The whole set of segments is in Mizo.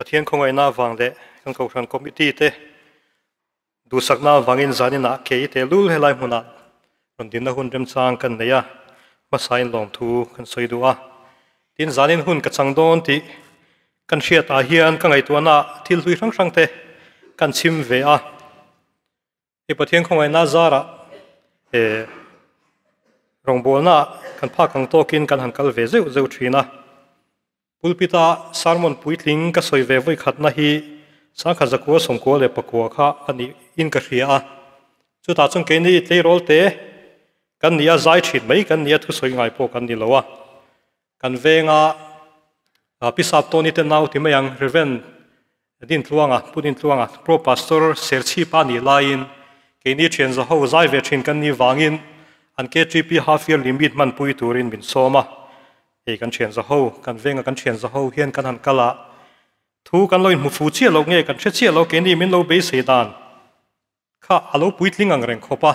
Pathian khawngaihna avang leh kan Kohhran Committee te duhsakna avangin zaninah kei tehlul helai hmunah rawn dinna hun remchang kan nei a, hmasain lawmthu kan sawi duh a. Tin, zanin hun ka chang dawn tih kan hriatah hian ka ngaihtuahna thil hlui hrang hrang te kan chhim ve a. Hei Pathian khawngaihna zarah eh rawngbawlna kan phak ang tawkin kan han kal ve zeuh zeuh thin a. Pulpit-a sermon puitling ka sawi ve vawi khatna hi sangkhat zakua sawmkua leh pakua kha a nih in ka hria a. Chutah chuan keini tleirawl te kan ni a, zai thin mai kan ni a, thusawi ngai pawh kan ni lo a. Kan venga Pi Saptawni te nau ti mai ang Rev. Dintluanga, Pu Dintluanga, Pro Pastor Serchhipa nih laiin keini thian zaho zai ve thin kan nih vangin an KTP half yearly meet hmanpui turin min sawm a. Hei kan thian zaho, kan venga kan thian zaho hian kan han kal a, thu kan lo inhmu fu chiah lo nge kan hre chiah lo keini min lo beisei dan kha a lo puitling ang reng khawp a.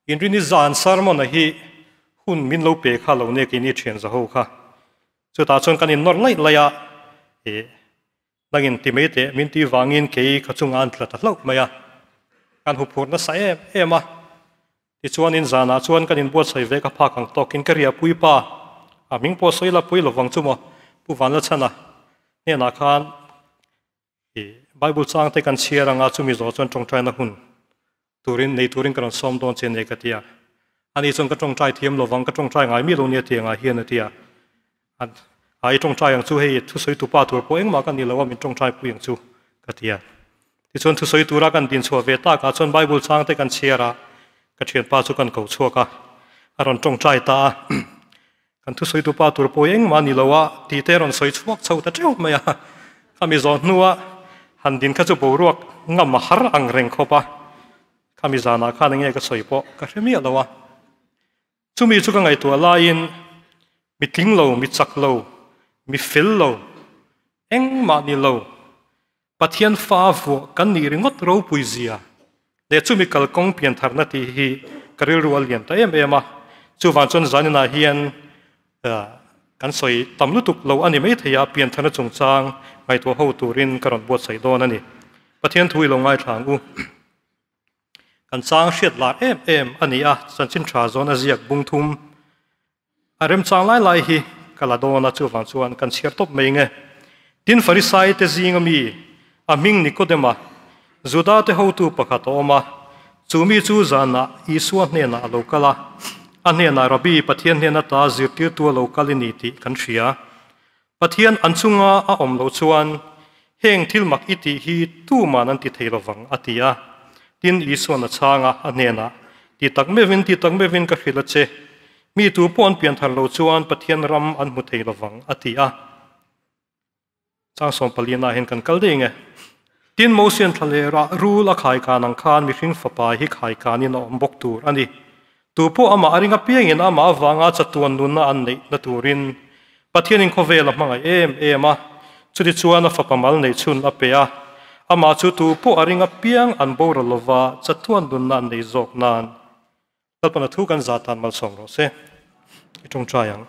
Inrini zan sermon-a hi hun min lo pe kha lo nia keini thian zaho kha. Chutah chuan kan innawr laih laih a, ih nangin ti mai teh min tih vangin kei ka chungah an tla ta hlauh mai a, kan huphurh nasa em em a. Tichuanin zanah chuan kan inbuatsaih ve ka phak ang tawkin ka riahpui pa, a hming pawh sawi la pui lovang chu maw, Pu Vanlachhana hnenah khan ih Bible chang te kan chhiar anga chumi zawh chuan tawngtaina hun turin nei turin ka rawn sawm dawn che nia ka ti a. Ani chuan ka tawngtai thiam lovang, ka tawngtai ngai miah lo nia ti angah hian a ti a. A i tawngtai ang chu hei thusawi tupa tur pawh engmah ka ni lo a, min tawngtai pui ang chu ka ti a. Tichuan thusawi tura kan din chhuah ve takah chuan Bible chang te kan chhiar a, ka thianpa chu kan ko chhuak a, a rawn tawngtai ta a. Kan thusawi tupa tur pawh engmah a ni lo a tih te rawn sawi chhuak chho ta teuh mai a. Khami zawh hnua han din kha chu boruak ngam a har ang reng khawp a. Khami zanah khan enge ka sawi pawh ka hre miah lo a. Chumi chu ka ngaihtuah laiin mi tling lo, mi chak lo, mi fel lo, engmah ni lo, Pathian fa vuah kan nih ringawt ropui zia leh chumi kalkawng piantharna tih hi ka rilru a lian ta em em a. Chuvang chuan zaninah hian kan sawi tam lutuk lo a ni maithei a, piantharna chungchang ngaihtuah ho turin ka rawn buatsaih dawn a ni. Pathian thu i lo ngaithla ang u. Kan chang hriat lar em em a ni a, chanchin tha zawn a ziak bung thum. A remchang lai lai hi ka la dawn a, chuvang chuan kan chhiar tawp mai nge. Tin, Farisai te zinga mi, a hming Nikodema, Juda te hotu pakhat a awm a, chu mi chu zanah Isua hnenah a lo kal a, a hnenah Rabbi, Pathian hnen ata zirtirtu a lo kal i ni tih kan hria. Pathian an chunga a awm loh chuan heng thil mak i tih hi tuman an ti thei lovang, a ti a. Tin, Isua'n a chhang a, a hnenah, Ti tak meuhin, ti tak meuhin ka hrilh a che, mi tu pawh an pian thar lo chuan Pathian ram an hmu thei lovang, a ti a. Chang sawmpalina hian kan kal daih nge. Tin, Mosian thla leh rah rul a khaikan ang khan mihring fapa hi khaikanin a awm bawk tur a ni. Tu pawh amah a ring apiangin amah avanga chatuan nunna an neihna turin Pathianin khawvel a hmangaih em em a, chutichuan a fapa mal neih chhun a pe a, amah chu tu pawh a ring apiang an boral lova chatuan nunna an nei zawk nan Lalpana thu kan zah tan malsawm rawh se. I tawngtai ang.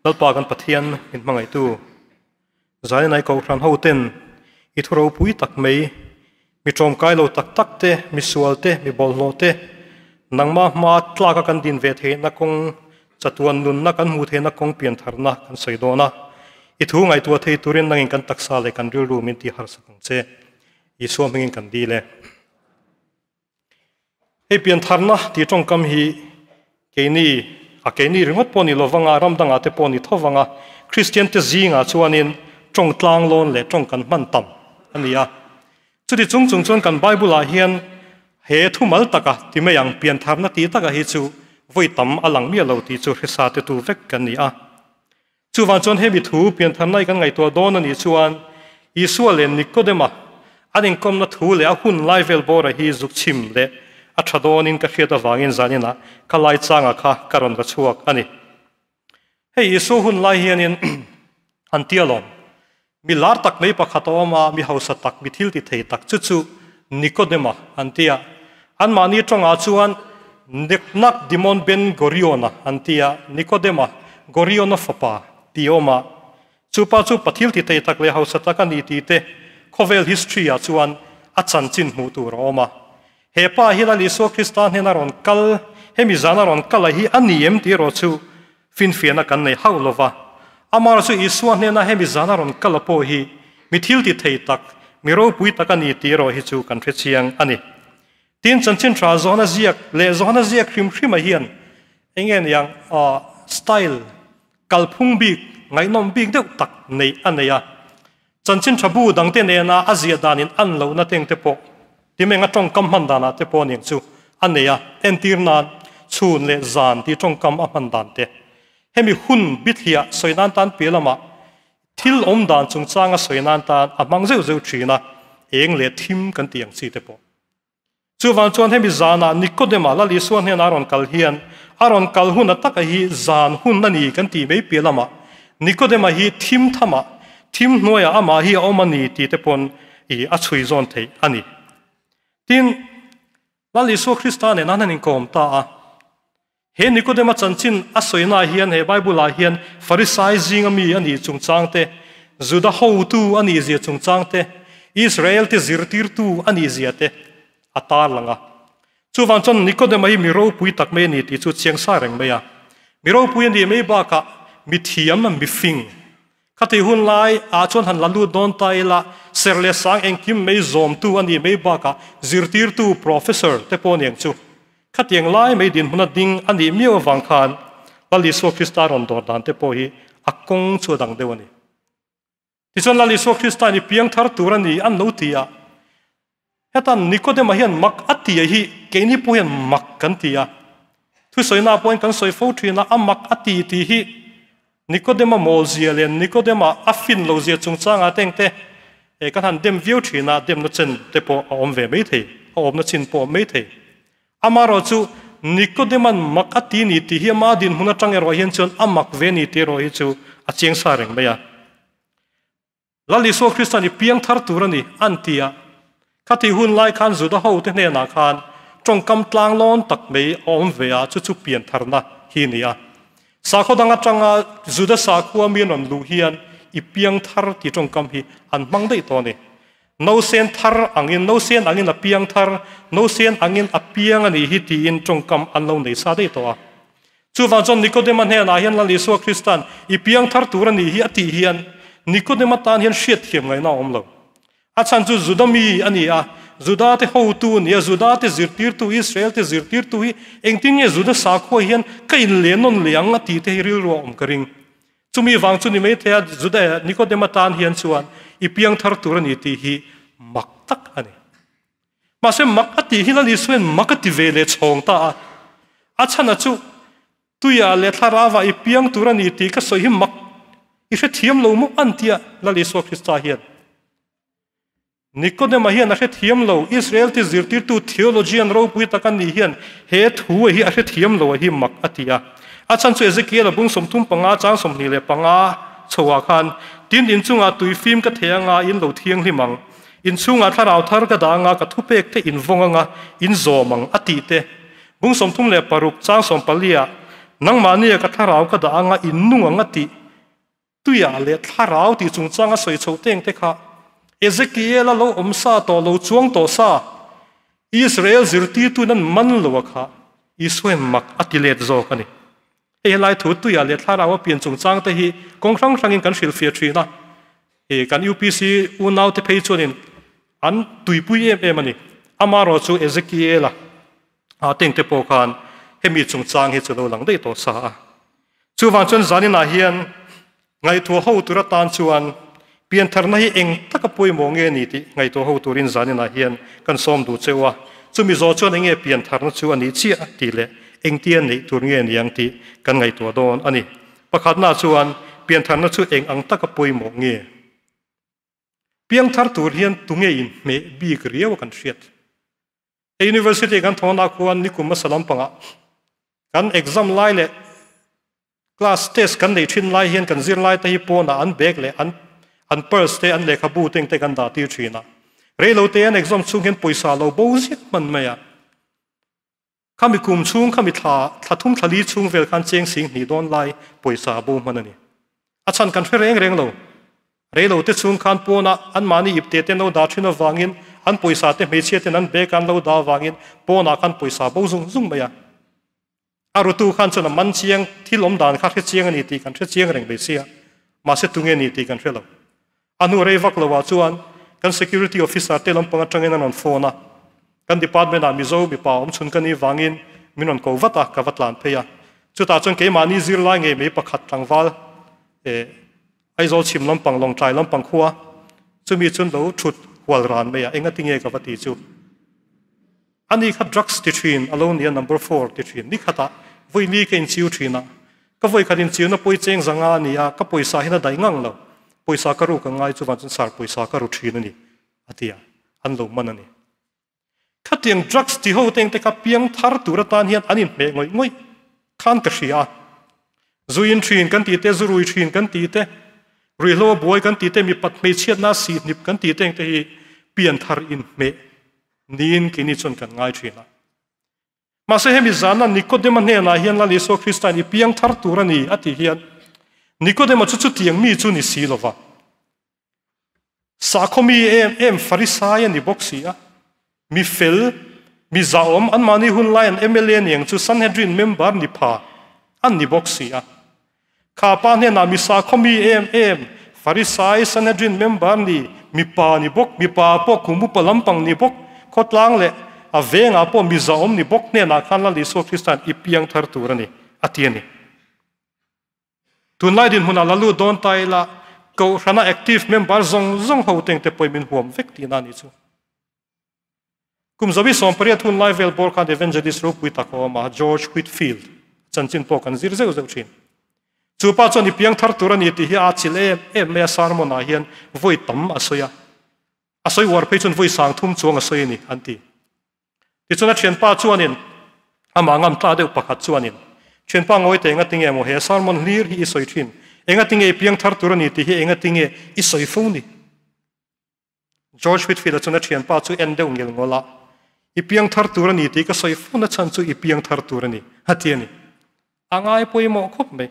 Lalpa kan Pathian min hmangaihtu, Zainai Kohhran hoten i thu ropui tak mai, mi ṭawmkai lo tak tak te, mi sual te, mi bawlhhlawh te, nangmah hma tlaka kan din ve theihna kawng, chatuan nunna kan hmuh theihna kawng piantharna kan sawi dawn a. I thu ngaihtuah thei turin nangin kan taksa leh kan rilru min tih harsak ang che. Isua hmingin kan dil e. Hei piantharna tih tawngkam hi keini, a keini ringawt pawh ni lovanga, ram dangah te pawh ni tho vanga, Kristian te zingah chuanin tawng tlanglawn leh tawng kan hman tam a ni a. Chuti chung chung chuan kan Bible-ah hian he thumal taka ti mai ang piantharna tih taka hi chu vawi tam a lang miah lo tih chu hresa te tu vek kan ni a. Chuvang chuan hemi thu piantharna i kan ngaihtuah dawn a nih chuan Isua leh Nikodema an inkawmna thu leh a hun lai vel bawra hi zuk chhim leh a tha dawnin ka hriat avangin zaninah ka lai changa kha ka rawn va chhuak a ni. Hei Isua hun lai hianin an ti alawm, mi lar tak mai pakhat a awm a, mi hausa tak, mi thil ti thei tak chu chu Nikodema an ti a. Anmahni tawngah chuan Neknak Dimon Ben Goriona an ti a, Nikodema, Goriona fapa ti a awm a. Chu pa chu pathil ti thei tak leh hausa tak a ni tih te khawvel history ah chuan a chanchin hmuh tur a awm a. He pa hi Lal Isua Krista hnena rawn kal, hemi zana rawn kal a hi a ni em tih erawh chu finfiahna kan nei hauh lo va. Amah chu Isua hnena hemi zana rawn kal a pawh hi mi thil ti thei tak, mi ropui tak a ni tih erawh hi chu kan hre chiang a ni. Tin, chanchin tha Johana ziak leh Johana ziak hrim hrima hian eng nge niang style kalphung bik ngaihnawm bik deuh tak neih a nei a. Chanchin tha bu dangte nena a ziah danin an lohna teng te pawh timenga tawngkam hman danah te pawh aniang chu a nei a, entir nan chhun leh zan tih tawngkam a hman dan te. Hemi hun bithliah sawi nan tan piah lamah thil awm dan chungchanga sawi nan tan a hmang zeuh zeuh thin a, eng leh thim kan tih ang chi te pawh. Chuvang chuan hemi zanah Nikodema Lal Isua hnenah a rawn kal hian a rawn kal hun a taka hi zan hun a ni kan tih mai piah lamah Nikodema hi thim thamah, thim hnuaiah amah hi a awm a ni tih te pawn i a chhui zawn theih a ni. Tin, Lal Isua Krista nen an han inkawm ta a. He Nikodema chanchin a sawinaah hian he Bible-ah hian Farisai zinga mi a nih chungchang te, Juda hotu a nih zia chungchang te, Israel-te zirtirtu a nih zia te a tarlang a. Chuvang chuan Nikodema hi mi ropui tak mai a ni tih chu chiang sa reng mai a. Mi ropui a nih mai bakah mi thiam, mi fing, Khati hun lai ah chuan han la lut dawn ta ila, ser leh sang engkim mai zawmtu a nih mai bakah zirtirtu, professor, te pawh aniang chu. Khatiang lai mai dinhmun a ding a nih miau avang khan Lal Isua Krista rawn dawr dan te pawh hi a kawng chu a dang deuh a ni. Tichuan Lal Isua Krista in i piang thar tur a ni an lo ti a, Heta Nikodema hian mak a ti a hi keini pawh hian mak kan ti a. Thusawinak pawhin kan sawi fo thin a, a mak a ti tih hi Nikodema mawlzia leh Nikodema a fin lohzia chungchangah te engte kan han dem viau thin a, demna chen te pawh a awm ve mai thei, a awmna chin pawh a awm mai thei. Amaherawh chu Nikodeman mak a ti ni tih hi ama dinhmun atang erawh hian chuan a mak ve ni tih erawh hi chu a chiang sa reng mai a. Lal Isua Krista'n i piang thar tur a ni, an ti a. Khati hun lai khan Juda hote hnenah khan tawngkam tlanglawn tak mai a awm ve a, chu chu pian tharna hi a ni a. Sakhaw dang atanga Juda sakhua mi an rawn luh hian i piang thar tih tawngkam hi an hmang daih tawh a ni. Nausen thar angin, nausen angin a piang thar, nausen angin a piang a nih hi tiin tawngkam an lo nei sa daih tawh a. Chuvang chuan Nikodema hnenah hian Lal Isua Krista'n i piang thar tur a nih hi a tih hian Nikodema tan hian hriatthiam ngaihna a awm lo. A chhan chu Juda mi a ni a, Judate hotu a ni a, Judate zirtirtu, Israelte zirtirtu hi engtin nge Juda sakhua hian ka inlehnawn leh ang a tih te hi rilru a awm ka ring. Chumi vang chu ni maithei a, Juda Nikodema tan hian chuan i piang thar tur a ni tih hi mak tak a ni. Mahse mak a tih hi Lal Isuain mak a ti ve leh chhawng ta a. A chhana chu tuiah leh thlarauah i piang tur a ni tih ka sawi hi mak i hrethiam lo maw an tia Lal Isua Krista hian. Nikodema hian a hrethiam lo, Israel te zirtirtu theologian ropui tak a nih hian he thu hi a hrethiam lo a hi mak a ti a. A chhan chu Ezekiel a bung 35 chang 25 chhoah khan tin inchungah tui fim ka thei anga in lo thianghlim ang. Inchhungah thlarau thar ka dah anga ka thupek te invawng anga in zawm ang a tih te. Bung 36 chang 14 ah nangmahnia ka thlarau ka dah anga in nung ang a tih tuiah leh thlarau tih chungchanga sawi chhoh teng te kha Ezekiel-a lo awm sa tawh lo chuang tawh sa Israel zirtirtuin an man lo a kha Isuain mak a ti let zawk a ni. Hei helai thu tuiah leh thlarau a pian chungchang te hi kawng hrang hrangin kan hrilhfiah thin a. Hei kan UPC unaute phei chuanin an tuipui em em a ni. Amaherawh chu Ezekiel-a a tengte pawh khan hemi chungchang hi chu lo lang daih tawh sa a. Chuvang chuan zaninah hian ngaihtuah ho tur atan chuan piantharna hi eng taka pawimawh nge ni tih ngaihtuah ho turin zaninah hian kan sawm duh cheu a. Chumi zawh chuan enge piantharna chu a nih chiah tih leh engtia neih tur nge ni ang tih kan ngaihtuah dawn a ni. Pakhatna chuan piantharna chu eng ang taka pawimawh nge? Piangthar tur hian tunge inhmeh bik riau a kan hriat? He university kan thawhna khuan nikum hmasa lampangah kan exam lai leh class test kan neih thin lai hian kan zirlai te hi pawnah an bag leh an an purse te an lehkhabu te engte kan dah tir thin a. Reilo te an exam chhung hian pawisa lo bo ziah hman mai a. Khami kum chhung khami thla thla thum thla li chhung vel khan cheng sing hnih dawn lai pawisa bo hman a ni. A chhan kan hre reng reng lo. Rei lo te chhung khan pawnah anmahni ipte te an lo dah thin avangin an pawisa te hmeichhia ten an bag an lo dah avangin pawnah khan pawisa bo zung zung mai a. A rutu khan chuan a man chiang thil awm dan kha hre chiang a ni tih kan hre chiang reng mai sia, mahse tunge ni tih kan hre lo. A hnu rei vak lo ah chuan kan security officer te lampang atangin an rawn phone a, kan department ah Mizo mipa awm chhun ka nih vangin min rawn ko vat a, ka va tlan phei a. Chutah chuan keimahni zirlai ngei mai pakhat tlangval eh Aizawl chhim lampang Lawngtlai lampang khua chumi chuan lo thut hual ran mai a, engati nge ka va ti chu. Ani kha drugs ti thin a lo nia number four ti thin ni khatah vawi li ka inchiu thin a, ka vawi khat inchiuna pawi cheng zanga a ni a, ka pawisa hian a daih ngang lo, pawisa ka ruk a ngai chuvan chuan sar pawisa ka ru thin a ni a ti a, an lo man a ni. Khatiang drugs ti ho te engte kha piang thar tur atan hian an inhmeh ngawih ngawih khan ka hria a, zu in thin kan tih te, zu rui thin kan tih te, ruihhlo a buai kan tih te, mipat hmeichhiatna sihhnip kan tih te engte hi pian thar inhmeh niin keini chuan kan ngai thin a. Mahse hemi zana Nikodema hnenah hian Lal Isua Krista'n i piang thar tur a ni a tih hian Nikodema chu chutiang mi chu ni si lova. Sakhaw mi em em Farisai a ni bawk si a. Mi fel, mi zahawm anmahni hun lai an mla niang chu Sanhedrin member ni pha an ni bawk si a. Kha pa hnenah mi sakhaw mi em em Farisai Sanhedrin member ni mipa ni bawk, mipa pawh kum upa lampang ni bawk, khawtlang leh a vengah pawh mi zahawm ni bawk hnenah khan Lal Isua Krista'n i piang thar tur a ni, a ti a ni. Tunlai dinhmunah la lut dawn ta ila, Kohhrana active member zawng zawng ho tengte pawhin min huam vek tihna a nih chu. Kum zawi 18 hun lai vel bawr khan evangelist ropui tak a awm a, George Whitefield chanchin pawh kan zir zeuh zeuh thin. Chu pa chuan i piang thar tur a ni tih hi a chilh em em mai a, sermon ah hian vawi tam a sawi a, a sawi uar phei chuan vawi sang thum chuang a sawi a ni an ti. Tichuan a thianpa chuanin amah ngam tla deuh pakhat chuanin, Thianpa ngawi teh enga tinge maw he sermon hlir hi i sawi thin, enga tinge i piang thar tur a ni tih hi enga tinge i sawi fo ni? George Whitefield-a chuan a thianpa chu en deuh ngel ngawlh a, I piang thar tur a ni tih ka sawi fo na chhan chu i piang thar tur a ni, a ti a ni. A ngai pawimawh khawp mai.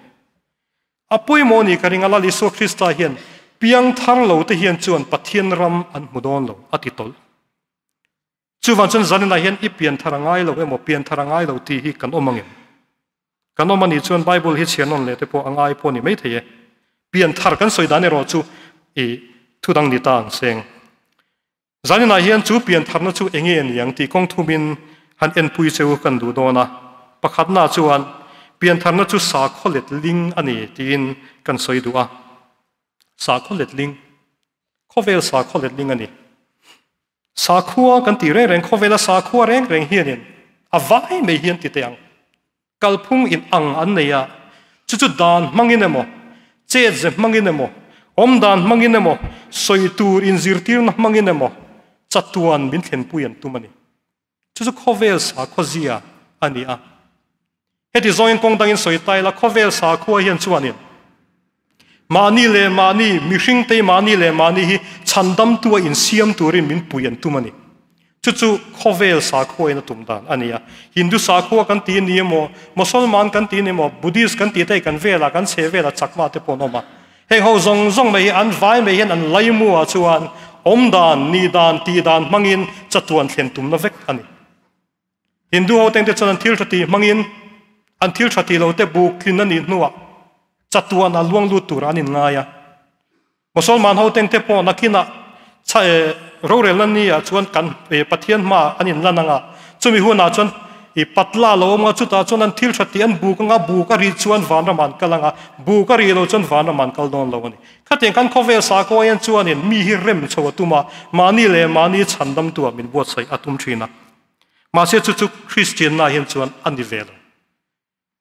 A pawimawh ni ka ring a, Lal Isua Krista hian piang thar lo te hian chuan Pathian ram an hmu dawn lo, a ti tawlh. Chuvang chuan zaninah hian i pian thar a ngai lo emaw pian thar a ngai lo tih hi kan awm angem? Kan awm anih chuan Bible hi chhiar nawn leh te pawh a ngai pawh a ni maithei e. Pian thar kan sawi dan erawh chu i thu dang ni ta ang seng. Zaninah hian chu pian tharna chu enge a ni ang tih kawng thumin han enpui cheu kan duh dawn a. Pakhatna chuan pian tharna chu sakhaw let ling a ni tiin kan sawi duh a. Sakhaw let ling. Khawvel sakhaw let ling a ni. Sakhua kan tih reng reng khawvela sakhua reng reng hianin a vai mai hian ti teh ang. Kalphung in ang an nei a, chu chu dan hmangin emaw, chet ze hmangin emaw, awm dan hmangin emaw, sawi tur inzirtirna hmangin emaw chatuan min thlenpui an tum a ni. Chu chu khawvel sakhua zia a ni a. Heti zawngin kawng dangin sawi ta ila, khawvel sakhua hian chuanin mahni leh mahni, mihring te mahni leh mahni hi chhandamtu a insiam turin min pui an tum a ni. Chu chu khawvel sakhua in a tum dan a ni a. Hindu sakhua kan ti ni emaw, Mosolman kan ti ni emaw, Buddhist kan ti te kan velah, kan chhe velah chakma te pawh an awm a. Heng ho zawng zawng mai hi an vai mai hian an laimuah chuan awm dan, nih dan, tih dan hmangin chatuan thlen tumna vek a ni. Hindu ho tengte chuan an thil tha tih hmangin an thil tha tih lo te buk tlin a nih hnuah chatuan a luang lut tur an inngai a. Mosolman ho tengte pawh nakinah rorelna ni ah chuan kan Pathian hmaah an inlan anga, chumi hunah chuan i patla lo awm anga, chutah chuan an thil tha tih an buk anga, buk a rih chuan vanram an kal anga, buk a rih lo chuan vanram an kal dawn lo a ni. Khatiang kan khawvel sakhaw hian chuanin mi hi rem chho a tum a, mahni leh mahni chhandamtuah min buatsaih a tum thin a. Mahse chu chu Kristianna hian chuan a ni ve lo.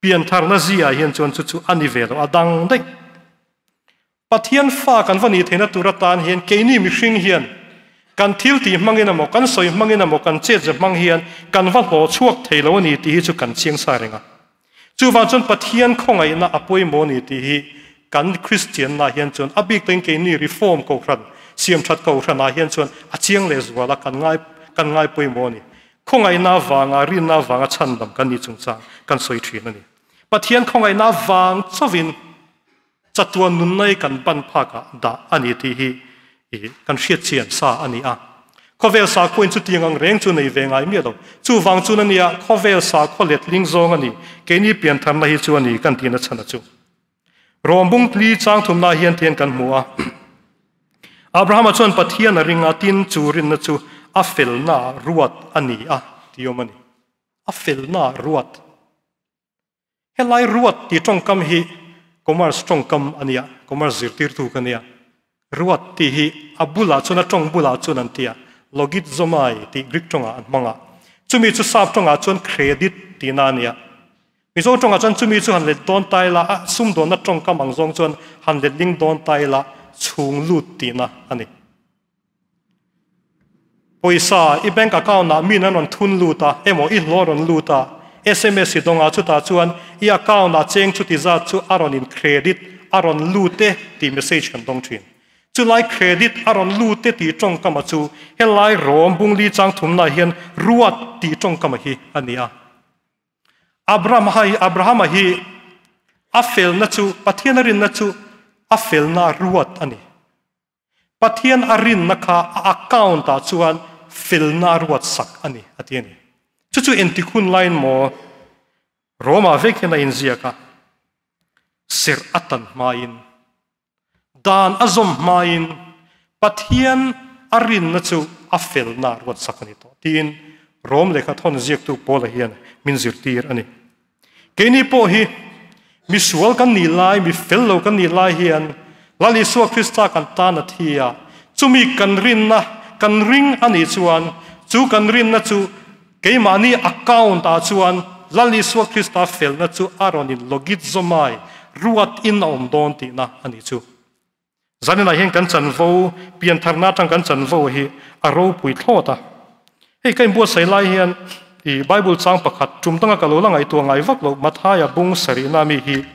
Piantharna ziah hian chuan chu chu a ni ve lo, a dang daih. Pathian fa kan va nih theihna tur atan hian keini mihring hian kan thil tih hmangin emaw, kan sawi hmangin emaw, kan chetze hmang hian kan va hlawh chhuak thei lo a ni tih hi chu kan chiang sa reng a. Chuvang chuan Pathian khawngaihna a pawimawh a ni tih hi kan Kristianna hian chuan a bik takin keini Reform Kohhran, Siamthat Kohhranah hian chuan a chiang leh zual a, kan ngai kan ngai pawimawh a ni. Khawngaihna avanga rinna avanga chhandam kan nih chungchang kan sawi thin a ni. Pathian khawngaihna avang chauhin. Chatuan nunna hi kan ban phakah dah a ni tih hi kan hriat chian sa a ni a. Khawvel sakhuain chutiang ang reng chu nei ve ngai miah lo. Chuvang chuan a nia khawvel sakhua letling zawng a ni, keini piantharna hi chu a ni kan tihna chhan a chu. Rawmbung tli chang thumna hian tian kan hmu a. Abrahama chuan Pathian a ring a, tin chu rinna chu a felna ruat a ni a ti awm a ni. A felna ruat. Helai ruat tih tawngkam hi commerce tawngkam a nia, commerce zirtirtu ka nia. Ruat tih hi a bulah chuan a tawng bulah chuan an ti a, logizomai tih Greek tawngah an hmang a. Chumi chu sap tawngah chuan credit tihna a nia. Mizo tawngah chuan chumi chu han let dawn ta ila, a sumdawnna tawngkam ang zawng chuan han letling dawn ta ila, chhung lut tihna a ni. Pawisa i bank account ah min an rawn thun lut a emaw i hlawh rawn lut a, sms i dawng a, chutah chuan i account ah cheng chuti zat chu a rawn in credit a rawn lut e tih message kan dawng thin. Chulai credit a rawn lut e tih tawngkama chu helai rawm bungli chang thumna hian ruat tih tawngkama hi a ni a. Abrahama hi a felna chu Pathian a rinna chu a felna ruat a ni. Pathian a rinna kha a account ah chuan felna a ruat sak a ni, a ti a ni. Chu chu engtik hun laiin maw Rome ah vek hian a inziak a, serh a tan hmain, dan a zawm hmain Pathian a rinna chu a felna a ruat sak a ni tawh tiin Rome lehkha thawn ziaktu Paula hian min zirtir a ni. Keini pawh hi mi sual kan nih lai, mi fel lo kan nih lai hian Lal Isua Krista kan tan a thi a, chumi kan rinna kan ring a nih chuan chu kan rinna chu keimahni account ah chuan Lal Isua Krista felna chu a rawn in logit zawmai ruat in a awm dawn tihna a nih chu. Zaninah hian kan chanvo, piantharna atang kan chanvo hi a ropui thlawt a. Hei ka inbuatsaih lai hian i Bible chang pakhat tum danga ka lo la ngaihtuah ngai vak loh Mathaia bung sarihna mi hi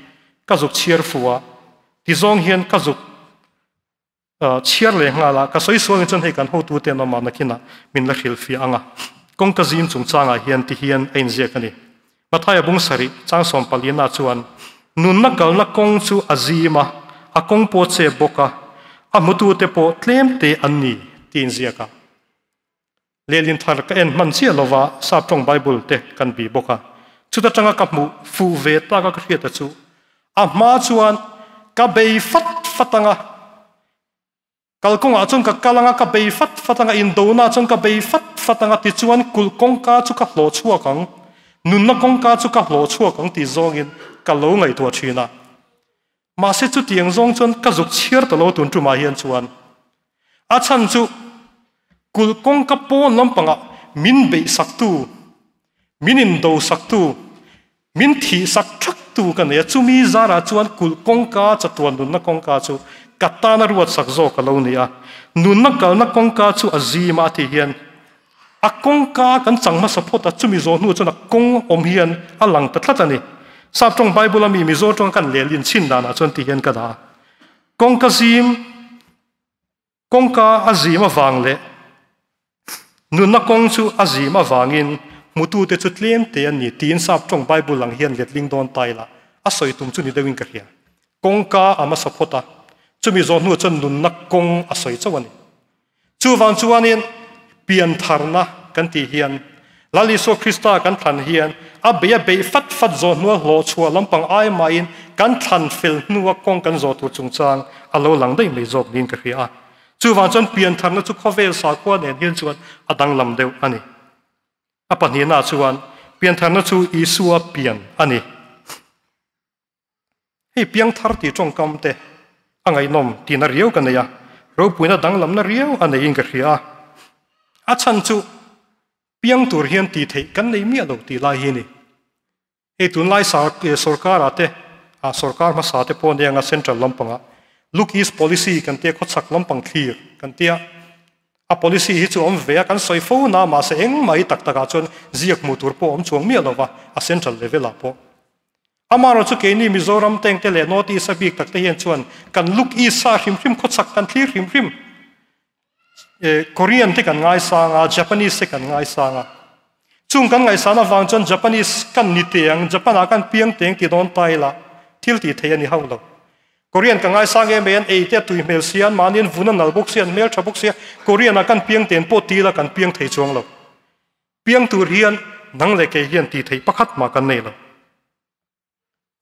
ka zuk chhiar fu a, tizawng hian ka zuk chhiar leh nghal a, ka sawi sual chuan hei kan hotute an awm a nakinah min la hrilhfiah ang a. Kawngka zim chungchangah hian tihian a inziak a ni. Mathaia bung sarih chang sawmpalina chuan, Nunna kalna kawng chu a zim a, a kawng pawh chep bawk a, a hmutute pawh tlem te an ni, tiin ziak a. Lehlin thar ka en hman chiah lova Sap tawng Bible te kan bih bawk a. Chuta tanga ka hmuh fuh ve tak a ka hriat a chu, a hma chuan ka bei fat fat anga, Kalkawngah chuan ka kal anga ka bei fat fat anga, indona chuan ka bei fat fat anga tichuan kulh kawngka chu ka hlawh chhuak ang, nunna kawngka chu ka hlawh chhuak ang tih zawngin ka lo ngaihtuah thin a. Mahse chutiang zawng chuan ka zuk chhiar ta lo tun tumah hian chuan a chhan chu kulh kawngka pawn lampangah min beih saktu, min indo saktu, Min thih sak thak tu ka nei a, chumi zarah chuan kulh kawngka, chatuan nunna kawngka chu ka tana ruat sak zawk a lo ni a. Nunna kalna kawngka chu a zim a, a tih hian a kawngka kan chang hmasa phawt a, chumi zawh hnu chuan a kawng awm hian a lang ta tlat a ni. Sap tawng Bible a mi Mizo tawng kan lelin chhin danah chuan tih hian ka dah a. Kawngka zim. Kawngka a zim avang leh nunna kawng chu a zim avangin hmutute chu tlem te an ni tiin Sap tawng Bible ang hian letling dawn ta ila a sawi tum chu ni deuhin ka hria. Kawngka a hmasa phawt a, chumi zawh hnu chuan nunna kawng a sawi chauh a ni. Chuvang chuanin piantharna kan tih hian Lal Isua Krista kan thlan hian a bei a beih fat fat zawh hnua hlawh chhuah lampang ai mahin kan thlan fel hnua kawng kan zawh tur chungchang a lo lang daih mai zawk niin ka hria a. Chuvang chuan piantharna chu khawvel sakhua nen hian chuan a danglam deuh a ni. A pahnihna chuan piantharna chu Isua pian a ni. Hei piangthar tih tawngkam te a ngaihnawm tihna riau ka nei a, ropuina danglamna riau a neiin ka hria a. A chhan chu piang tur hian tih theih kan nei miah lo tih lai hi a ni. Hei tunlai sorkar ah te, sorkar hmasa te pawh nia central lampangah Look East Policy kan tia khawchhak lampang thlir kan tia. A policy hi chu awm ve a, kan sawi fo na mahse engmah hi tak takah chuan ziak hmuh tur pawh a awm chuang miah lo va, a central level ah pawh. Amaherawh chu keini Mizoram tengte leh North East a bik takte hian chuan kan look east sa hrim hrim, khawchhak kan thlir hrim hrim. Korean te kan ngaisang a, Japanese te kan ngaisang a. Chung kan ngaihsan avang chuan Japanese kan ni teng, Japan ah kan piang teng ti dawn ta ila thil tih theih a ni hauh lo. Korean ka ngaisang em mai an ei te a tui hmel sia an mahni an vun a nal bawk sia an hmel tha bawk sia Korean ah kan piang ten pawh ti ila kan piang thei chuang lo. Piang tur hian nang leh kei hian tih theih pakhat mah kan nei lo.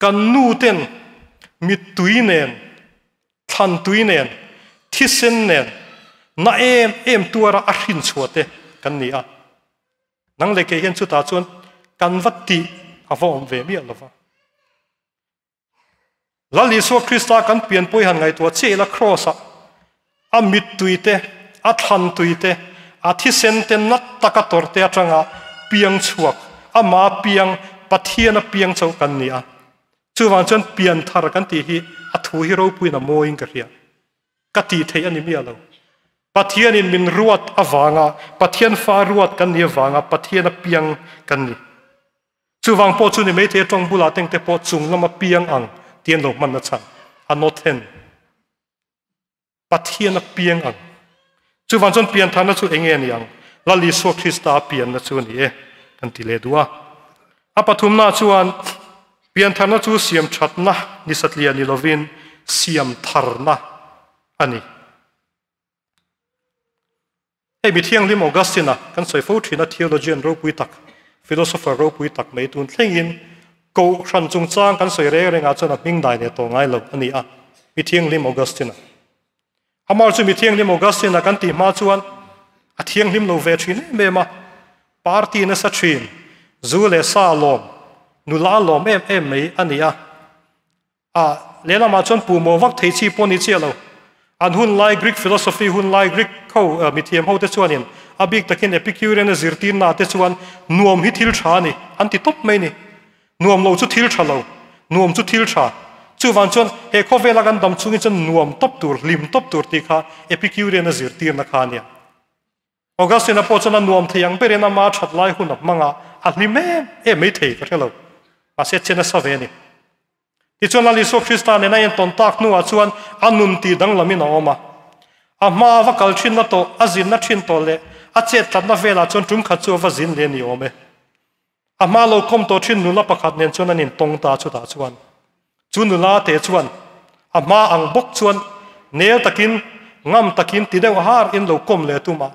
Kan nu ten mittui nen, thlan tui nen, thisen nen na em em tuara a hrin chhuah te kan ni a. Nang leh kei hian chutah chuan kan va tih a va awm ve miah lo va. Lal Isua Krista kan pianpui han ngaihtuah chiah ila Kraws ah a mittui te, a thlan tui te, a thisen te nat taka tawrh te atanga piang chhuak, ama piang, Pathian a piang chauh kan ni a. Chuvang chuan pianthar kan tih hi a thu hi ropuiin a mawiin ka hria. Ka tih theih a ni miah lo. Pathianin min ruat avanga, Pathian fa ruat kan nih avanga Pathian a piang kan ni. Chuvang pawh chu ni maithei tawng bulah tengte pawh chung lama piang ang tih an lo hman na chhan a nawt hen. Pathian a piang ang. Chuvang chuan piantharna chu enge a ni ang? Lal Isua Krista a pianna chu a ni e kan ti leh duh a. A pathumna chuan piantharna chu siam thatna ni satliah ni lovin siam tharna a ni. Hei mi thianghlim Augustine-a kan sawi fo thin a, theologian ropui tak, philosopher ropui tak mai tun thlengin Kohhran chungchang kan sawi reng rengah chuan a hming dai leh tawh ngai lo a ni a, mi thianghlim Augustine-a. Amah chu mi thianghlim Augustine-a kan tih hma chuan a thianghlim lo ve thin em em a, party nasa thin, zu leh sa lawm, nula lawm em em mai a ni a. A lehlamah chuan puhmawh vak thei chi pawh ni chiah lo. An hun lai Greek philosophy hun lai Greek ho mithiam ho te chuanin a bik takin Epicurean a zirtirna te chuan nuam hi thil tha a ni an ti tawp mai ni. Nuam lo chu thil tha lo, nuam chu thil tha. Chuvang chuan he khawvela kan dam chungin chuan nuam tawp tur, hlim tawp tur tih kha Epicurean a zirtirna kha a nia. Augustine-a pawh chuan a nuam thei ang berin ama that lai hun a hmang a, a hlim em em mai thei ka hre lo. Mahse chen a sa ve a ni. Tichuan Lal Isua Krista nena entawn tak hnuah chuan a nun tih danglamin a awm a. A hma a va kal thinna tawh, a zinna thin tawh leh a chet tlatna velah chuan tum khat chu a va zin leh a ni awm e. A hma lo kawm tawh thin nula pakhat nen chuan an intawng ta chutah chuan chu nula te chuan a hma ang bawk chuan nel takin ngam takin ti deuh har in lo kawm leh tum a.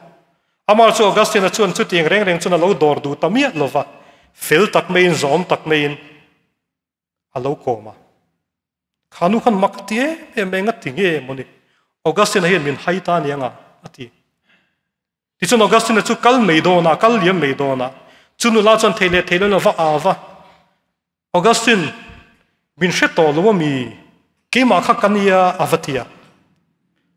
Amah chu Augustine-a chuan chutiang reng reng chuan a lo dawr duh ta miah lova, fel tak maiin zawm tak maiin a lo kawm a. Kha nu khan mak a ti em em eng a ti nge mawni Augustine-a hian min hai ta aniang a, a ti. Tichuan Augustine-a chu kal mai dawn a, kal liam mai dawn a. Chu nula chuan thei leh thei loin a va au va, Augustine, min hre tawh lo ami? Keimah kha ka nia a va ti a.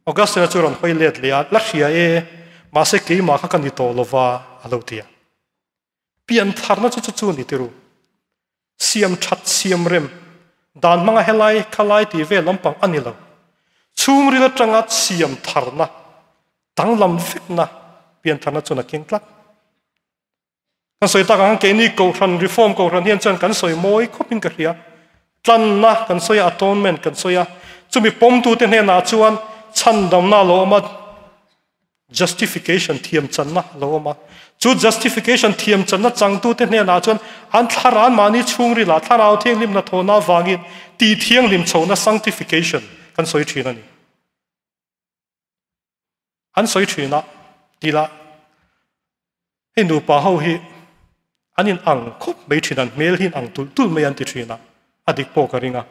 Augustine-a chu rawn hawi let leh a, La hria e, mahse keimah kha ka ni tawh lo va, a lo ti a. Piantharna chu chu chu ni ti ru. Siam that siam rem dan hmanga helai khalai tih vel lampang a ni lo. Chhungril atanga siam tharna, danglam vekna piantharna chuan a keng tlat. Kan sawi tak ang keini Kohhran Reform Kohhran hian chuan kan sawi mawi khawpin ka hria. Tlanna kan sawi a, atonement kan sawi a. Chumi pawmtute hnenah chuan chhandamna a lo awm a, Justification thiam channa a lo awm a. Chu justification thiam channa changtute hnenah chuan an thlarau mahni chhungrilah thlarau thianghlim hnathawhna avangin tih thianghlim chhohna sanctification kan sawi thin a ni. An sawi thin a, ti lah hei nupa ho hi an in ang khawp mai thin, an hmel hi in ang tulh tulh mai an ti thin a, a dik pawh ka ring a.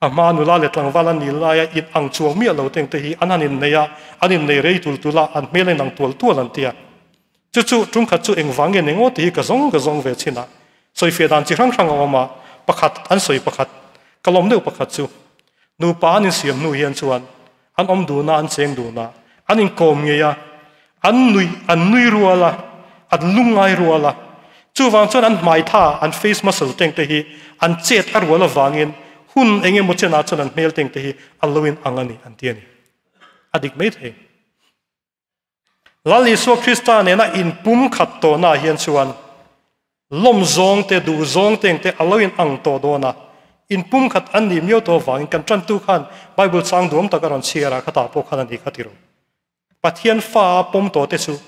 A hma nula leh tlangval an nih laia in ang chuang miah lo teng te hi an han innei a, an innei rei tul tul a, an hmel a inang tual tual an ti a. Chu chu tumkhat chu engvang nge ni ngawt tih hi ka zawng ka zawng ve chin a, sawifiah dan chi hrang hrang a awm a, pakhat an sawi pakhat, ka lawm deuh pakhat chu nupa an insiam hnu hian chuan an awm dun a, an cheng dun a, an inkawm ngei a, an nuih an nui rual a, an lungngai rual a. Chuvang chuan an hmai tha, an face muscle teng te hi an chet a rual avangin hun eng emaw chenah chuan an hmel teng te hi a lo in ang a ni an ti a ni. A dik mai thei. Lal Isua Krista nena inpumkhat tawhnaah hian chuan lawm zawng te, duh zawng te engte a lo in ang tawh dawn a, inpumkhat an nih miau tawh avangin kan tantu khan Bible chang duam tak a rawn chhiar a, khatah pawh khan a ni kha ti ro. Pathian fa a pawm tawh te chu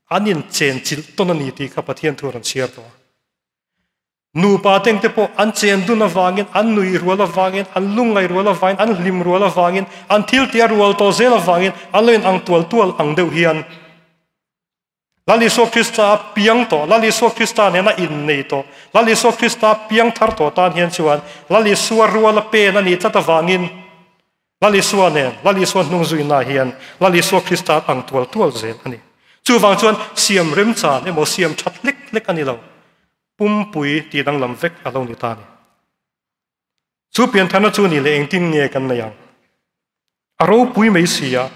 an inchen chilh tawn a ni tih kha Pathian thu a rawn chhiar tawh a. Nupa teng te pawh an chen dun avangin, an nui rual avangin, an lungngai rual avangin, an hlim rual avangin, an thil tih a rual tawh zel avangin an lo in ang tual tual ang deuh hian Lal Isua Krista a piang tawh, Lal Isua Krista nena innei tawh, Lal Isua Krista piang thar tawh tan hian chuan Lal Isua rual a pen a nih tlat avangin Lal Isua nen, Lal Isua hnung zuina hian Lal Isua Krista ang tual tual zel a ni. Chuvang chuan siam remchan emaw siam that hlek hlek a ni lo. Pumpui tih danglam vek a lo ni ta a ni. Chu piantharna chu ni leh engtin nge kan nei ang? A ropui mai si a,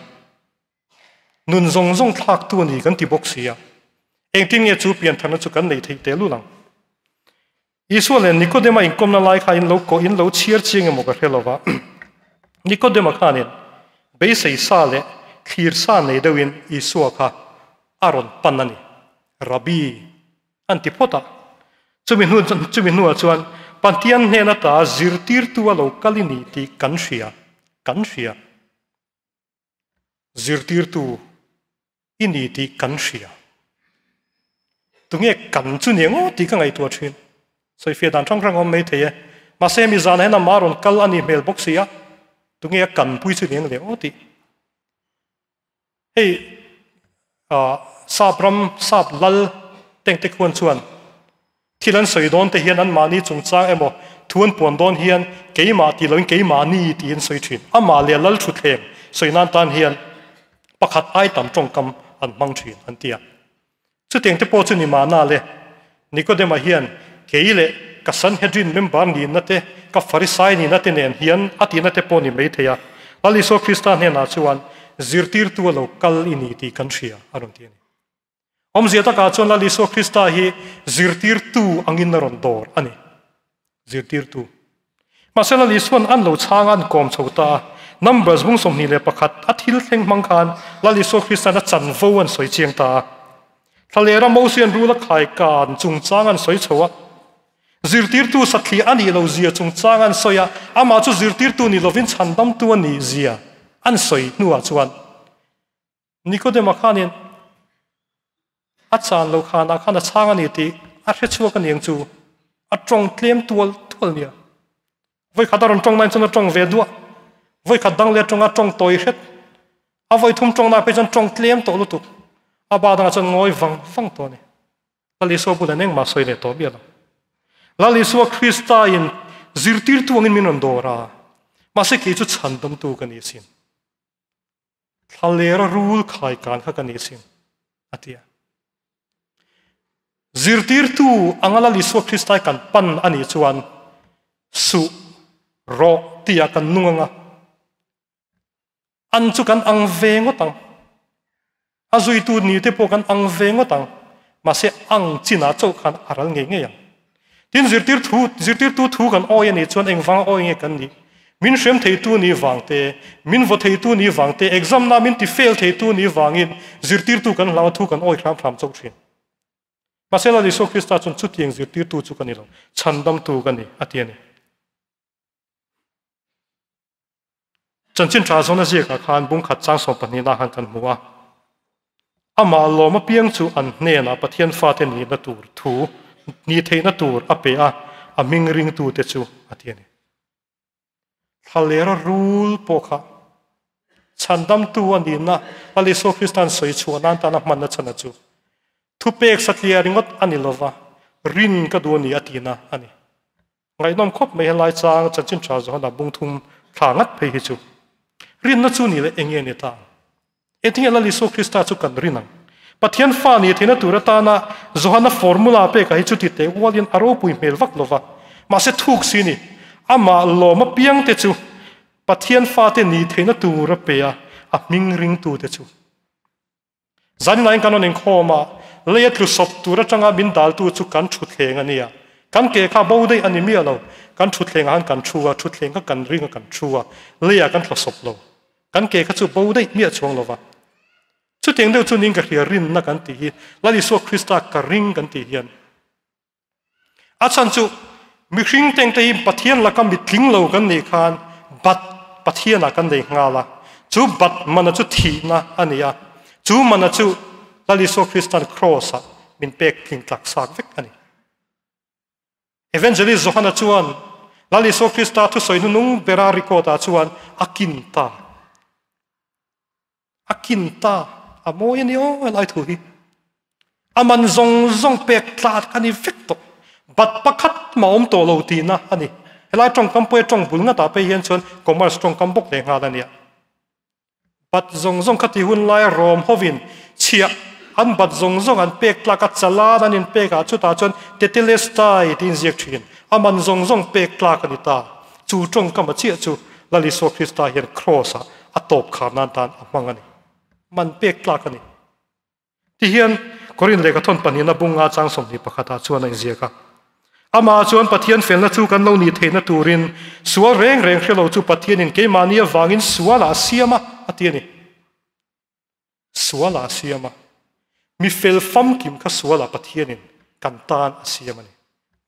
nun zawng zawng thlaktu a ni kan ti bawk si a, engtin nge chu piantharna chu kan nei theih tel ul ang? Isua leh Nikodema inkawmna lai kha in lo kawh in lo chhiar chiang emaw ka hre lo va. Nikodema khanin beisei sa leh thlir sa nei deuhin Isua kha a rawn pan a ni. Rabbi an ti phawt a. Chumi hnu chumi hnuah chuan Pathian hnen ata zirtirtu a lo kal i ni tih kan hria, kan hria. Zirtirtu i ni tih kan hria. Tunge kan chu ni ang tih ka ngaihtuah thin. Sawifiah dan hrang hrang a awm mai thei e. Mahse mi zanah hian amah rawn kal a nih hmel bawk si a, tunge a kanpui chu ni ang le aw tih. Hei sap ram, sap lal tengte khuan chuan thil an sawi dawn te hian anmahni chungchang emaw thu an puan dawn hian keimah tih loin keimahni tiin sawi thin. Amah leh lal thutthleng sawi nan tan hian pakhat ai tam tawngkam an hmang thin an ti a. Chutiang te pawh chu ni mahna le, Nikodema hian kei leh ka Sanhedrin member nihna te, ka Farisai nihna te nen hian a tihna te pawh ni mai thei a. Lal Isua Krista hnenah chuan zirtirtu a lo kal i ni tih kan hria, a rawn ti a ni. Awmzia takah chuan Lal Isua Krista hi zirtirtu angin a rawn dawr a ni. Zirtirtu. Mahse Lal Isua'n an lo chhang a an kawm chho ta a. Numbers bung 21 a thil thleng hmang khan Lal Isua Krista'n a chanvo an sawi chiang ta a. Thlalera Mosia'n rul a khai kan chungchang an sawi chho a. Zirtirtu satliah a nih lo zia chungchang an sawi a, amah chu zirtirtu ni lovin chhandamtu a nih zia an sawi hnuah chuan Nikodema khanin a chan lo khanah khan a chhang a ni tih a hre chhuak a niang chu a tawng tlem tual tual nia. Vawikhat a rawn tawng nain chuan a tawng ve duah. Vawikhat dang leh atanga tawng tawi hret. A vawithum tawng na phei chuan tawng tlem tawh lutuk. A ba dangah chuan ngawi vang vang tawh a ni. Lal Isua bulah engmah sawi leh tawh miah lo. Lal Isua Krista in zirtirtu angin min rawn dawr a, mahse kei chu chhandamtu ka ni asin. Thlalera rul khai kan kha ka ni asin, a ti a. Zirtirtu anga Lal Isua Krista kan pan a nih chuan suh rawh tia kan nung anga an chu kan ang ve ngawt ang. A zuitu ni te pawh kan ang ve ngawt ang. Mahse ang chinah chauh khan a ral ngei ngei ang. Tin zirtir thu, zirtirtu thu kan awi a nih chuan engvanga awi nge kan nih? Min hrem theitu ni vang te, min vaw theitu ni vang te, exam na min ti fail theitu ni vangin zirtirtu kan hlau a thu kan awi hram hram chauh thin. Mahse Lal Isua Krista chuan chutiang zirtirtu chu ka ni lo, chhandamtu ka ni a ti a ni. Chanchin tha zawn a ziakah khan bung khat chang 12 na khan kan hmu a. Amah lawm apiang chu an hnenah Pathian fate nihna tur thu ni theihna tur a pe a, a hming ringtute chu a ti a ni. Thlalera rul pawh kha chhandamtu a nihna Lal Isua Krista'n sawi chhuah nan tana hmanna chhan a chu thupek satliah ringawt a ni lova, rin ka duh a ni a tihna a ni. Ngaihnawm khawp mai helai chang chanchin tha Johana bung thum thla ngat phei hi chu. Rinna chu ni leh eng nge ni ta ang? Engtinge Lal Isua Krista chu kan rin ang? Pathian fa ni theihna tur atana Johana formula pekah hi chuti teh ualin a ropui hmel vak lova. Mahse thuk si ni, amah lawm apiangte chu Pathian fate ni theihna tur a pe a, a hming ringtute chu. Zanlain kan rawn inkhawm a, lei a tlu sawp tur atanga min daltu chu kan thutthleng a nia. Kan ke kha bo daih a ni miah lo. Kan thutthlengah khan kan thu a, thutthleng kha kan ring a kan thu a, leiah kan tla sawp lo. Kan ke kha chu bo daih miah chuang lo va. Chutiang deuh chu ning ka hria rinna kan tih hi, Lal Isua Krista ka ring kan tih hian. A chhan chu mihring tengte hi Pathian laka mitling lo kan nih khan bat Pathianah kan nei nghal a. Chu bat mana chu thihna a ni a. Chu mana chu Lal Isua Kristan cross-ah min pek tling tlak sak vek a ni. Evangelist Johana chuan Lal Isua Krista thusawi hnunung bera record ah chuan a kin ta. A kin ta. A mawi a ni aw helai thu hi. A man zawng zawng pek tlat a ni vek tawh. Bat pakhat mah awm tawh lo tihna a ni. Helai tawngkam pawh hi tawng bul ngatah phei hian chuan commerce tawngkam bawk leh nghal a nia. Bat zawng zawng kha ti hun laia rawm hovin chhiah an bat zawng zawng an pek tlak a, chalan an inpek ah chutah chuan Tetelestai tiin ziak thin. A man zawng zawng pek tlak a ni ta. Chu tawngkam a chiah chu Lal Isua Krista hian Kraws ah a tawp khar nan tan a hmang a ni. Man pek tlak a ni. Tihian Korin lehkha thawn pahnihna bunga chang 21 ah chuan a inziak a. Amah chuan Pathian felna chu kan lo nih theihna turin sual reng reng hre lo chu Pathianin keimahni avangin sualah a siam a, a ti a ni. Sualah a siam a. Mi fel famkim kha sualah Pathianin kan tan a siam a ni.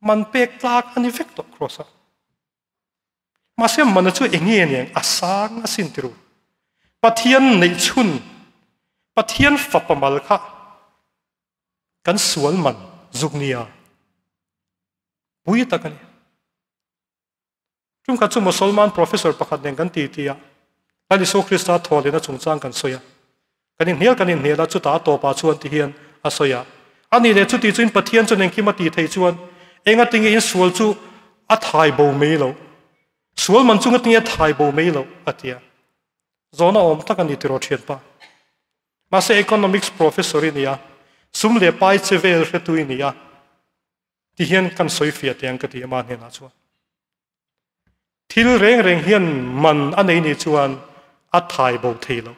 Man pek tlak a ni vek tawh Kraws-ah. Mahse mana chu eng nge aniang a sang a sin tiru. Pathian neih chhun, Pathian fapa mal kha kan sual man zuk nia. Pui tak a ni. Tum khat chu Mosolman professor pakhat nen kan ti ti a, Lal Isua Krista thawhlehna chungchang kan sawi a. Kan inhnial kan inhnial a, chutah a tawpah chuan ti hian a sawi a, A nih leh chuti chuin Pathian chuan engkim a tih theih chuan engatinge in sual chu a thai bo mai loh? Sual man chu ngatinge a thai bo mai loh? a ti a. Zawhna awm tak a ni tiraw thianpa. Mahse economics professor i ni a, sum leh pai che vel hretu i ni a, ti hian kan sawi fiah teh ang ka ti ama hnenah chuan. Thil reng reng hian man a nei nih chuan a thai bo thei lo.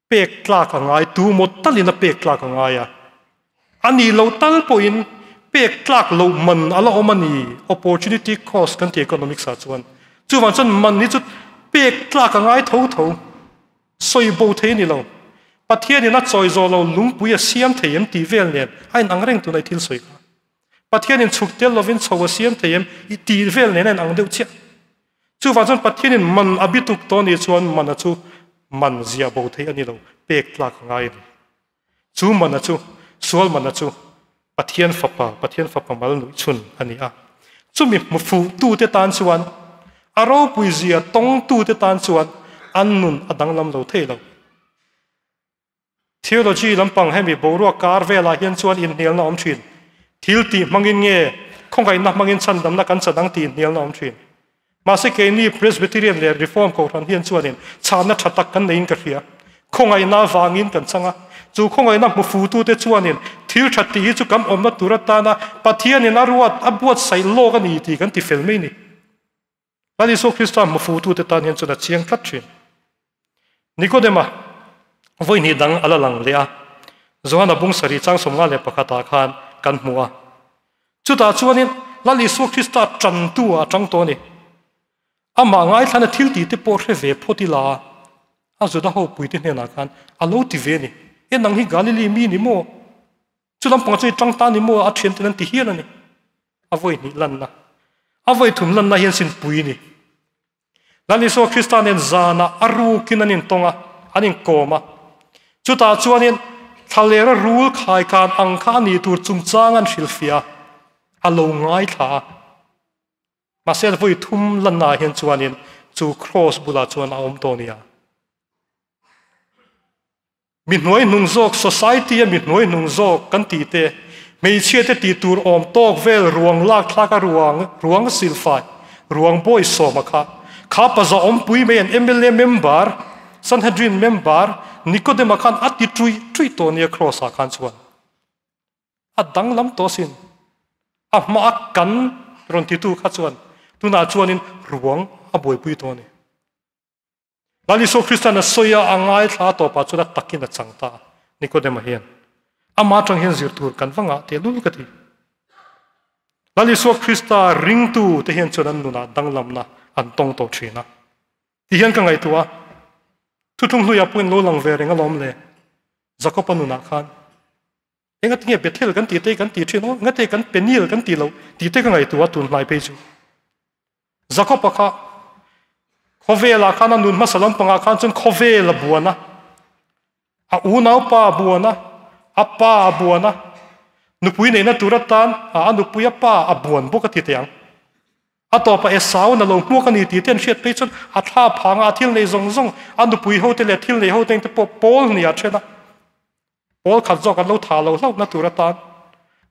Pek tlak a ngai, tu maw talin a pek tlak a ngai a. A nih loh tal pawhin pek tlak loh man a la awm a ni, opportunity cost kan ti economics ah chuan. Chuvang chuan man hi chu pek tlak a ngai tho tho, sawi bo thei a ni lo. Pathianin a chawi zawh lo lungpui a siam thei em tih vel nen a inang reng tunah i thil sawi kha. Pathianin chhuk tel lovin chho a siam thei em i tih vel nen a inang deuh chiah. Chuvang chuan Pathianin man a bituk tawh anih chuan mana chu man ziah bo thei a ni lo, pek tlak a ngai a ni. Chu mana chu, sual mana chu Pathian fapa, Pathian fapa mal nuih chhun a ni a. Chumi hmu fuhtute tan chuan, a ropui zia tawngtute tan chuan an nun a danglam lo thei lo. Theology lampang hemi boruak kar velah hian chuan inhnialna awm thin. Thil tih hmangin nge khawngaihna hmangin chhandamna kan chan ang tih inhnialna awm thin. Mahse keini Presbyterian leh Reform kohhran hian chuanin chhanna tha tak kan neiin ka hria. Khawngaihna avangin kan chang a. Chu khawngaihna hmu futute chuanin thil tha tih hi chu kan awmna tur atana Pathianin a ruat a buatsaih lawk a ni tih kan ti fel mai ni. Lal Isua Krista hmu futute tan hian chuan a chiang tlat thin. Nikodema vawi hnih dang a la lang leh a, Johana bung sarih chang 51 ah khan kan hmu a. Chutah chuanin Lal Isua Krista tantu ah a tang tawh a ni. Amah ngaithlana thil tih te pawh hre ve phawt ila a Juda ho puite hnenah khan a lo ti ve a ni. E nang hi Galili mi ni maw? Chu lampang chu i tang ta ni maw a thian ten an ti hial a ni. A vawi hnih lanna. A vawi thum lanna hian sin pui ni. Lal Isua Krista nen zanah a rukin an intawng a, an inkawm a. Chutah chuanin thlalera rul khaikan ang kha a ni tur chungchang an hrilhfiah a, a lo ngaithla a. Mahse a vawi thum lannaah hian chuanin chu kraws bulah chuan a awm tawh nia. Mi hnuai hnung zawk, society a mi hnuai hnung zawk kan tih te, hmeichhia te tih tur awm tawk vel ruang lak thlak a ruang, ruang silfai, ruang bawi sawma kha, kha paza awmpui mai an mla member, Sanhedrin member Nikodema khan a ti ṭuih ṭuih tawh nia kraws ah khan chuan. A danglam tawh asin. A hma a kan rawn titu kha chuan tunah chuanin ruang a buaipui tawh a ni. Lal Isua Krista'n a sawi a, a ngaithla tawpah chuan a takin a chang ta a, Nikodema hian. Amah atang hian zir tur kan va ngah tehlul ka ti. Lal Isua Krista ringtu te hian chuan an nunah danglamna an tawng tawh thin a. Ti hian ka ngaihtuah a, thuthlung hluiah pawhin lo lang ve reng alawm le, Jakob-a nunah khan. Engati nge Bethel kan tih te kan tih thin aw, engati kan Peniel kan tih loh tih te ka ngaihtuah a tun hnai phei chu. Jakob-a kha khawvelah khan a nun hmasa lampangah khan chuan khawvel a buan a, a unaupa a buan a, a pa a buan a. Nupui neihna tur atan a nupui a pa a buan bawk a ti teh ang. A tawpah Esau-in a lo hmuak a ni tih te an hriat phei chuan a thla phang a, a thil nei zawng zawng, a nupui hote leh thil nei hote te pawh pawl hnih ah then a. Pawl khat zawk an lo thah lo hlauhna tur atan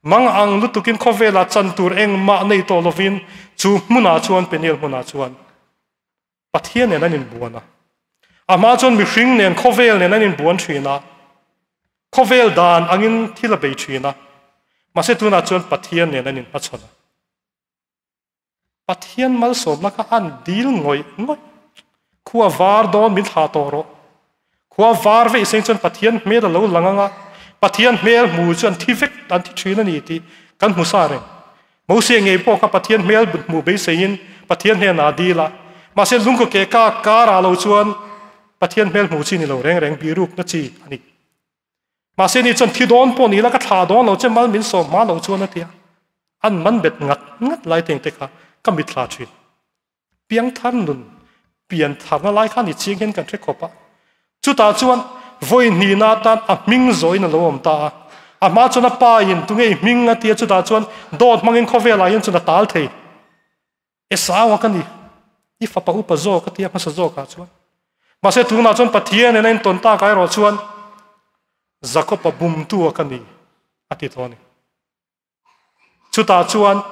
mang ang lutukin khawvelah chan tur engmah nei tawh lovin chu hmunah chuan Peniel hmunah chuan Pathian nen an inbuan a. A hma chuan mihring nen khawvel nen an inbuan thin a, khawvel dan angin thil a bei thin a, mahse tunah chuan Pathian nen an inhmachhawn a. Pathian malsawmna kha an dil ngawih ngawih. Khua var dawn min thlah tawh rawh. Khua var veih seng chuan Pathian hmel a lo lang ang a, Pathian hmel hmu chu an thi vek, an thi thin a ni tih kan hmu sa reng. Mose ngei pawh kha Pathian hmel hmuh beiseiin Pathian hnenah a dil a, mahse lungkaw ke ka karah lo chuan Pathian hmel hmuh chi ni lo reng reng bihrukna chi a ni. Mahse ni chuan thi dawn pawh ni la ka thlah dawn lo che mal min sawm hma lo chuan a ti a. An man bet ngat ngat lai teng te kha ka mitthla thin. Piangthar nun pian tharna lai kha ni chiang hian kan hre khawp a. Chutah chuan vawi hnihna atan a hming zawhin a lo awm ta a. A hma chuan a pa in tunge i hming a ti a chutah chuan dawt hmangin khawvelah hian chuan a tal thei. Esau a ka ni, i fapa upa zawk a tia hmasa zawkah chuan. Mahse tunah chuan Pathian in a intawn tak ah erawh chuan Jakob-a bumtu a ka ni a ti tawh a ni. Chutah chuan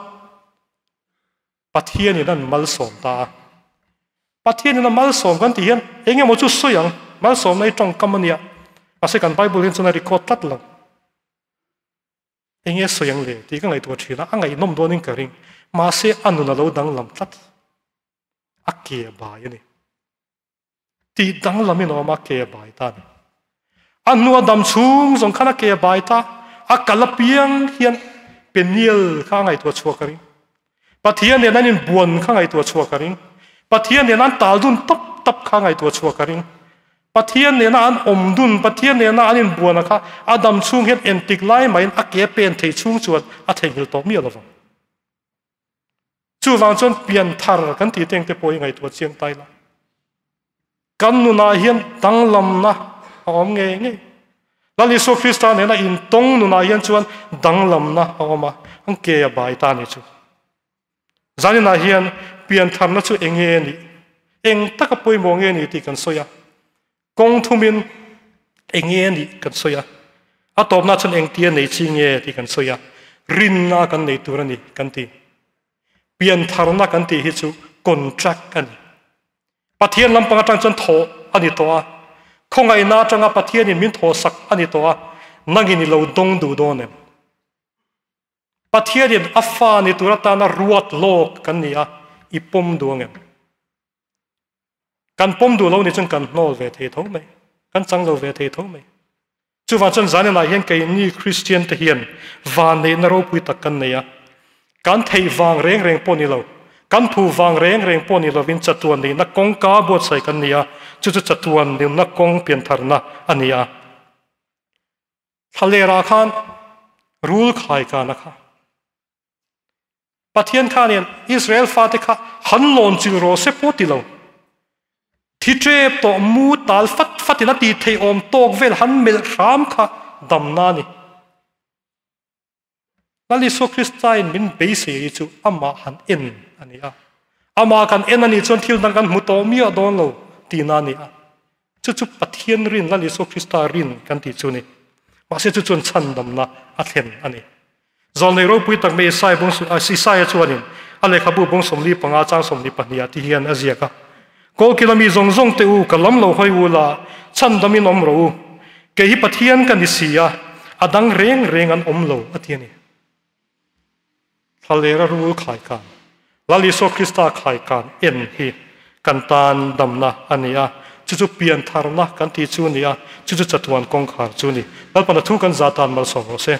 Pathian in an malsawm ta a. Pathian in a malsawm kan tih hian eng emaw chu sawi ang, malsawmna hi tawngkam a nia. Mahse kan Bible hian chuan a record tlat lo. Enge sawi ang le tih ka ngaihtuah thin a, a ngaihnawm dawnin ka ring. Mahse a nun a lo danglam tlat. A ke a bai a ni. Tih danglamin a awm a, ke a bai ta a ni. A hnua dam chhung zawng khan a ke a bai ta. A kal apiang hian Peniel kha a ngaihtuah chhuah ka ring. Pathian nen an inbuan kha ngaihtuah chhuah ka ring. Pathian nen an tal dun tawp tawp kha ngaihtuah chhuah ka ring. Pathian nena an awm dun, Pathian nena an inbuana kha a dam chhung hian entik lai maiin a ke pen thei chhung chuan a theihnghilh tawh miah lovang. Chuvang chuan pian thar kan tih teng te pawh hi ngaihtuah chiang tai la. Kan nunah hian danglamna a awm ngei ngei. Lal Isua Krista nena intawng nunah hian chuan danglamna a awm a, an ke a bai ta a ni chu. Zaninah hian piantharna chu eng nge nih? Eng taka pawimawh nge ni tih kan sawi a. Kawng thumin eng nge nih kan sawi a. A tawpna chuan engtia nei chi nge tih kan sawi a. Rinna kan nei tur a ni kan ti. Piantharna kan tih hi chu contract a ni. Pathian lampang atang chuan thawh a ni tawh a, khawngaihna atanga Pathianin min thawhsak a ni tawh a, nangin i lo dawng duh dawn em? Pathianin a fa ni tur atana ruat lawk kan ni a, i pawm duh ang em? Kan pawm duh lo ni chuan kan hnawl ve thei tho mai, kan chang lo ve thei tho mai. Chuvang chuan zaninah hian keini Kristian te hian vanneihna ropui tak kan nei a. Kan theih vang reng reng pawh ni lo, kan phu vang reng reng pawh ni lovin chatuan nihna kawngka buatsaih kan ni a, chu chu chatuan nunna kawng piantharna a ni a. Thlalerah khan rul khaikana kha Pathian khanin Israel fate kha han lawn chil rawh se pawh ti lo. Thi ṭep tawh mu tal fat fatin a tih theih awm tawk vel han melh hram kha damna a ni. Lal Isua Kristain min beisei hi chu amah han en a ni a. Amah kan en a nih chuan thil dang kan hmu tawh miah dawn lo tihna a ni a. Chu chu Pathian rin, Lal Isua Krista rin kan tih chu a ni. Mahse chu chuan chhandamna a thlen a ni. Zawlnei ropui tak mai Isaiah bawng Isaiah chuanin a lehkhabu bawng 45 chang 22 ah ti hian a ziak a, Kawlkila mi zawng zawng te u, ka lam lo hawi u la, chhandamin awm rawh u. Kei hi Pathian ka ni si a, a dang reng reng an awm lo, a ti a ni. Thlalera rul khaikan, Lal Isua Krista khaikan en hi kan tan damna a ni a, chu chu piantharna kan tih chu a ni a, chu chu chatuan kawngkhar chu a ni. Lalpana thu kan zah tan malsawm rawh se.